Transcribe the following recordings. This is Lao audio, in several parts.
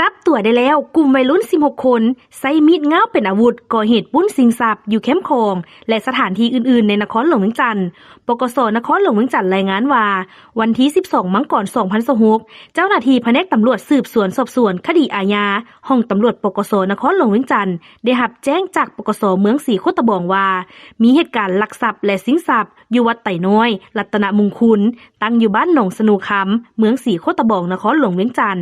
ຈັບຕົວໄດ້ແລ້ວ ກຸ່ມໄວລຸ້ນສິບຫົກຄົນ ໃຊ້ມີດງາວເປັນອາວຸດ ກໍ່ເຫດປຸ້ນຊິງຊັບຢູ່ແຄມຂອງ ແລະ ສະຖານທີ່ອື່ນໆ ໃນນະຄອນຫຼວງວຽງຈັນ. ປກສ ນະຄອນຫຼວງວຽງຈັນລາຍງານວ່າ ວັນທີສິບສອງ ມັງກອນ ສອງພັນຊາວຫົກ ເຈົ້າໜ້າທີ່ພະແນກຕຳຫຼວດສືບສວນສອບສວນຄະດີອາຍາ ຫ້ອງຕຳຫຼວດ ປກສ ນະຄອນຫຼວງວຽງຈັນ ໄດ້ຮັບແຈ້ງຈາກ ປກສ ເມືອງສີໂຄດຕະບອງວ່າ ມີເຫດການລັກຊັບ ແລະ ຊິງຊັບ ຢູ່ວັດໄຕນ້ອຍ ລັດຕະນະມຸງຄຸນ ຕັ້ງຢູ່ບ້ານໜອງສະໂນຄຳ ເມືອງສີໂຄດຕະບອງ ນະຄອນຫຼວງວຽງຈັນ.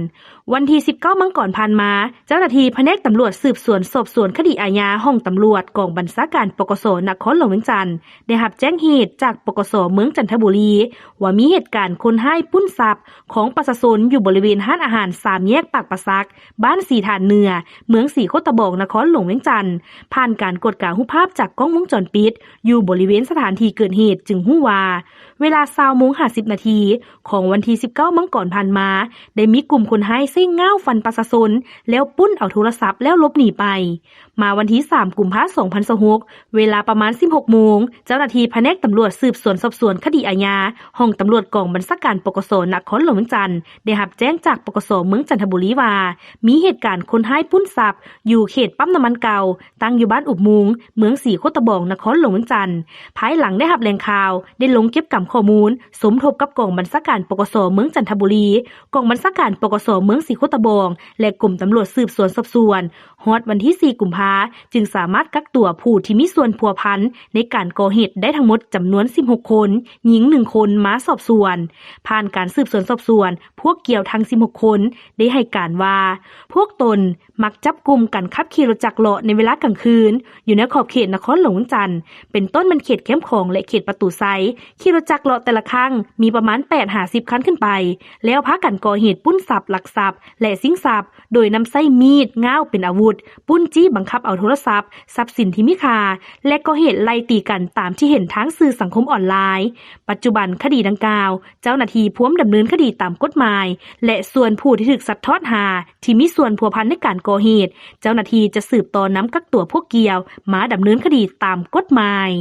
ວັນທີສິບເກົ້າ ມັງກອນຜ່ານມາ, ເຈົ້າໜ້າທີ່ພະແນກຕຳຫຼວດສືບສວນສອບສວນຄະດີອາຍາ ຫ້ອງຕຳຫຼວດກອງບັນຊາການ ປກສ ນະຄອນຫຼວງວຽງຈັນ ໄດ້ຮັບແຈ້ງເຫດຈາກ ປກສ ເມືອງຈັນທະບູລີ ວ່າມີເຫດການຄົນຮ້າຍປຸ້ນຊັບຂອງປະຊາຊົນ ຢູ່ບໍລິເວນຮ້ານອາຫານສາມແຍກປາກປາສັກ ບ້ານສີຖານເໜືອ ເມືອງສີໂຄດຕະບອງ ນະຄອນຫຼວງວຽງຈັນ. ຜ່ານການກວດກາຮູບພາບຈາກກ້ອງວົງຈອນປິດ ຢູ່ບໍລິເວນສະຖານທີ່ເກີດເຫດ ຈຶ່ງຮູ້ວ່າ ເວລາ ຊາວໂມງ ຫ້າສິບນາທີ ຂອງວັນທີສິບເກົ້າ ມັງກອນຜ່ານມາ ໄດ້ມີກຸ່ມຄົນຮ້າຍໃຊ້ງາວຟັນປະຊາຊົນ ແລ້ວປຸ້ນເອົາໂທລະສັບ ແລ້ວຫຼົບໜີໄປ. ມາວັນທີສາມ ກຸມພາ ສອງພັນຊາວຫົກ ເວລາປະມານ ສິບຫົກໂມງ ເຈົ້າໜ້າທີ່ພະແນກຕຳຫຼວດສືບສວນສອບສວນຄະດີອາຍາ ຫ້ອງຕຳຫຼວດກອງບັນຊາການ ປກສ ນະຄອນຫຼວງວຽງຈັນ ໄດ້ຮັບແຈ້ງຈາກ ປກສ ເມືອງຈັນທະບູລີວ່າ ມີເຫດການຄົນຮ້າຍປຸ້ນຊັບ ຢູ່ເຂດປ້ຳນ້ຳມັນເກົ່າ ຕັ້ງຢູ່ບ້ານອຸບມຸງ ເມືອງສີໂຄດຕະບອງ ນະຄອນຫຼວງວຽງຈັນ. ພາຍຫຼັງໄດ້ຮັບແຫຼ່ງຂ່າວ ໄດ້ລົງເກັບກຳຂໍ້ມູນ ສົມທົບກັບກອງບັນຊາການ ປກສ ເມືອງຈັນທະບູລີ, ກອງບັນຊາການ ປກສ ເມືອງສີໂຄດຕະບອງ ແລະ ກົມຕຳຫຼວດສືບສວນສອບສວນ. ຮອດວັນທີສີ່ ກຸມພາ ຈຶ່ງສາມາດກັກຕົວຜູ້ທີ່ມີສ່ວນພົວພັນໃນການກໍ່ເຫດໄດ້ທັງໝົດຈຳນວນສິບຫົກຄົນ, ຍິງໜຶ່ງຄົນ ມາສອບສວນ. ຜ່ານການສືບສວນສອບສວນ, ພວກກ່ຽວທັງສິບຫົກຄົນ ໄດ້ໃຫ້ການວ່າ ພວກຕົນ ມັກຈັບກຸ່ມກັນຂັບຂີ່ລົດຈັກເລາະໃນເວລາກາງຄືນ ຢູ່ໃນຂອບເຂດນະຄອນຫຼວງວຽງຈັນ ເປັນຕົ້ນແມ່ນເຂດແຄມຂອງ ແລະ ເຂດປະຕູໄຊ. ຂີ່ລົດຈັກເລາະແຕ່ລະຄັ້ງມີປະມານ ແປດຫາສິບຄັນຂຶ້ນໄປ ແລ້ວພາກັນກໍ່ເຫດປຸ້ນຊັບ, ລັກຊັບ ແລະ ຊິງຊັບ ໂດຍນຳໃຊ້ມີດ, ງາວເປັນອາວຸດ, ປຸ້ນຈີ້ບັງຄັບເອົາໂທລະສັບ, ຊັບສິນທີ່ມີຄ່າ ແລະ ກໍ່ເຫດໄລ່ຕີກັນຕາມທີ່ເຫັນທາງສື່ສັງຄົມອອນລາຍ. ປັດຈຸບັນຄະດີດັ່ງກ່າວ ເຈົ້າໜ້າທີ່ພວມດຳເນີນຄະດີຕາມກົດໝາຍ ແລະ ສ່ວນຜູ້ທີ່ຖືກຊັດທອດຫາທີ່ມີສ່ວນພົວພັນໃນການກໍ່ເຫດ ເຈົ້າໜ້າທີ່ຈະສືບຕໍ່ນຳກັກຕົວພວກກ່ຽວມາດຳເນີນຄະດີຕາມກົດໝາຍ.